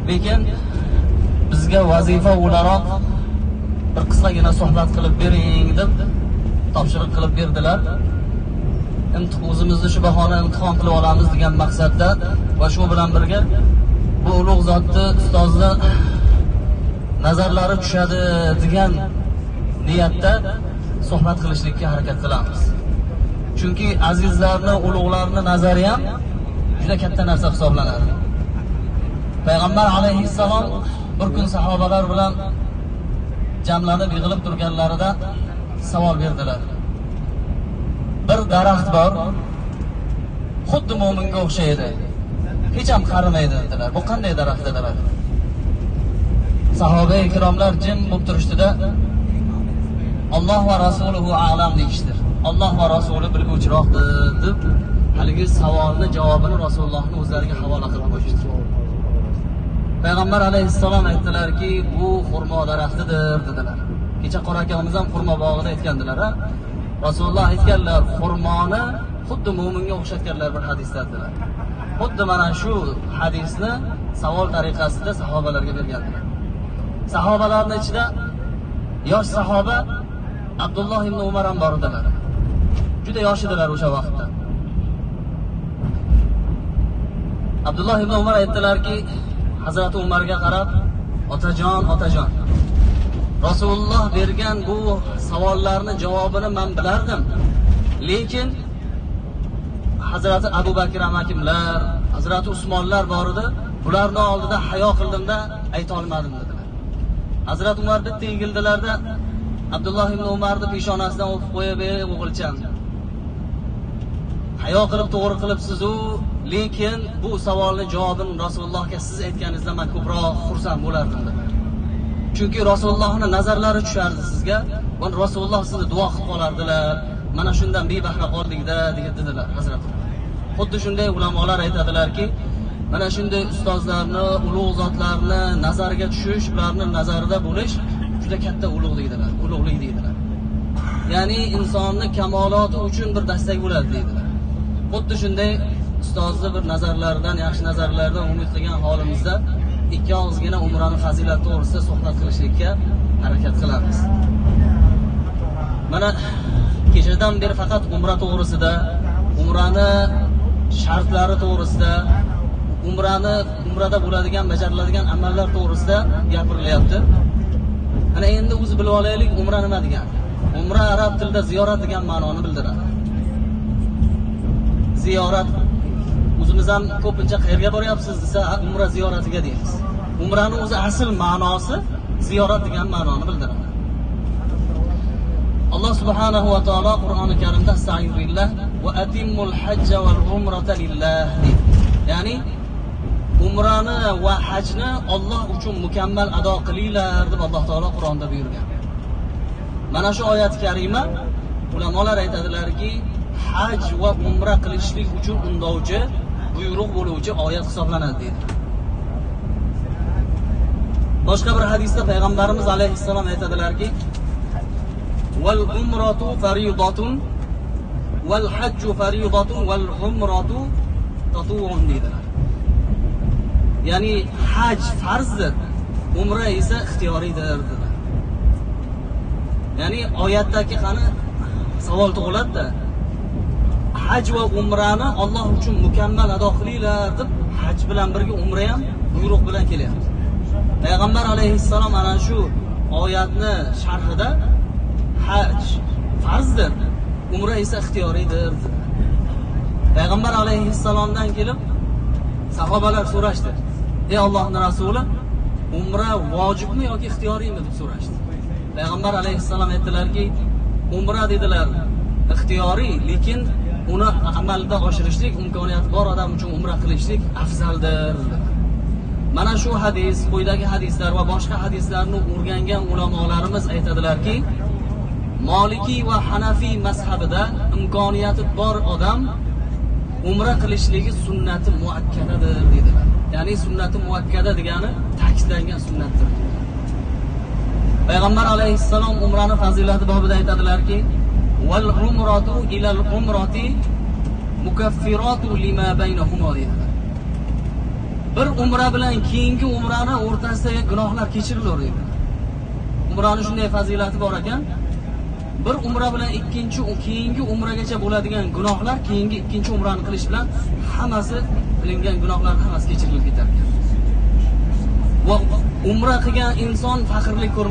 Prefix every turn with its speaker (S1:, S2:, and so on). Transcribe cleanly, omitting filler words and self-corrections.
S1: Lekin bizga vazifa o'laroq bir qisqagina suhbat qilib bering deb topshiriq qilib berdilar. O'zimizni shu bahona imtihon qilib olamiz degan maqsadda va shu bilan birga bu ulug' zotni, ustozni nazarlari tushadi degan niyatda suhbat qilishlikka harakat qilamiz. Chunki azizlarni, ulug'larni nazari ham juda katta narsa hisoblanadi. Payg'ambar alayhissalom bir kun sahobalar bilan jamlanib yig'ilib turganlarida savol berdilar. Bir daraxt bor, xuddi mo'minga o'xshaydi. Hech ham qarimaydi dedilar. Bu qanday daraxt dedilar. Sahoba ikromlar jim bo'lib turishdida, Alloh va rasuluhu a'lam deyishdi. Alloh va rasuli bilguvchiroqdir deb haligi savolni javobini Rasulullohning o'zlariga havola qilib qo'yishdi. Payg'ambar alayhissalom aytdilarki, bu xurmo daraxtidir dedilar. Kecha qora akamiz ham xurmo bog'ida aytgandilar, ha? Rasululloh aytganlar, xurmoni xuddi mo'minga o'xshatganlar bir hadisda dedilar. Xuddi mana shu hadisni savol tariqasida sahobalarga bergandilar. Sahobalarning ichida yosh sahoba Abdulloh ibn Umar ham bor edilar. Juda yosh edilar o'sha vaqtda. Abdulloh ibn Umar aytdilarki, Hazrati Umarga qarab, otajon, otajon, Rasululloh bergan bu savollarni javobini men bilardim. Lekin Hazrati Abu Bakr amakimlar, Hazrati Usmonlar bor edi. Bularning oldida hayo qildimda ayta olmadim dedilar. Hazrat Umar bitta egildilarda Abdulloh ibn Umarni peshonasidan o'pib qo'yib, "Ey o'g'ilcham, hayo qilib to'g'ri qilibsiz-u, lekin bu savolning javobini Rasulullohga siz aytganingizda men ko'proq xursand bo'lardim" dedilar. Chunki Rasulullohning nazarlari tushardi sizga va Rasululloh sizni duo qilib qolardilar. Mana shundan bebahra qoldikda dedilar Hazrat Umar. Xuddi shunday ulamolar aytadilarki, mana shunday ustozlarni, ulug' zotlarni nazariga tushish, ularning nazarida bo'lish juda katta ulug' deydilar, ulug'lik deydilar. Ya'ni insonni kamoloti uchun bir dastak bo'ladi deydilar. Xuddi shunday ustozni bir nazarlaridan, yaxshi nazarlardan umid qilgan holimizda ikki og'izgina umrani fazilati to'g'risida suhbat qilishlikka harakat qilamiz. Mana kechadan beri faqat umra to'g'risida, umrani shartlari to'g'risida, umrani umrada bo'ladigan, bajariladigan amallar to'g'risida gapirilyapti. Mana endi o'zi bilib olaylik, umra nima degani. Umra arab tilida ziyorat degan ma'noni bildiradi. Ziyorat, o'zimiz ham ko'pincha qayerga boryapsiz desa, umra ziyoratiga deymiz. Umrani o'zi asl ma'nosi ziyorat degan ma'noni bildiradi. Alloh subhanahu va taolo Qur'oni Karimda astag'firullah billah va atimmul hajja val umrata lillah deydi. Ya'ni umrani va hajni Alloh uchun mukammal ado qilinglar deb Alloh taolo Qur'onda buyurgan. Mana shu oyat karima ulamolar aytadilarki, haj va umra qilishlik uchun undovchi, buyruq bo'luvchi oyat hisoblanadi deydi. Boshqa bir hadisda payg'ambarimiz alayhissalom aytadilarki, val umratu faridatun val hajju faridatun val umratu tatuvun deydilar. Ya'ni haj farzdir, umra esa ixtiyoriydir dedilar. Ya'ni oyatdagi qani savol tug'iladi-da. Haj va umrani Alloh uchun mukammal ado qilinglar deb haj bilan birga umra ham buyruq bilan kelyapti. Payg'ambar alayhissalom ana shu oyatni sharhida haj farzdir, umra esa ixtiyoriydir dedilar. Payg'ambar alayhissalomdan kelib sahobalar so'rashdi. Ey Allohning rasuli, umra vojibmi yoki ixtiyoriymi deb so'rashdi. Payg'ambar alayhissalom aytdilarki, umra dedilar ixtiyoriy, lekin uni amalda oshirishlik imkoniyati bor odam uchun umra qilishlik afzaldir. Mana shu hadis, quyidagi hadislar va boshqa hadislarni o'rgangan ulamolarimiz aytadilarki, Maliki va Hanafiy mazhabida imkoniyati bor odam umra qilishligi sunnati muakkadadir dedilar. Ya'ni sunnati muakkada degani ta'kidlangan sunnatdir. Payg'ambar alayhissalom umrani fazilati bobida aytadilarki, val umratu ilal umrati mukaffiratu lima baynahuma dedilar. Bir umra bilan keyingi umrani o'rtasidagi gunohlar kechirilaveradi ekan. Umrani shunday fazilati bor ekan. Bir umra bilan ikkinchi keyingi umragacha bo'ladigan gunohlar keyingi ikkinchi umrani qilish bilan hammasi, qilingan gunohlar hammasi kechirilib ketar ekan. Va umra qilgan inson faqirlik ko'rmaydi.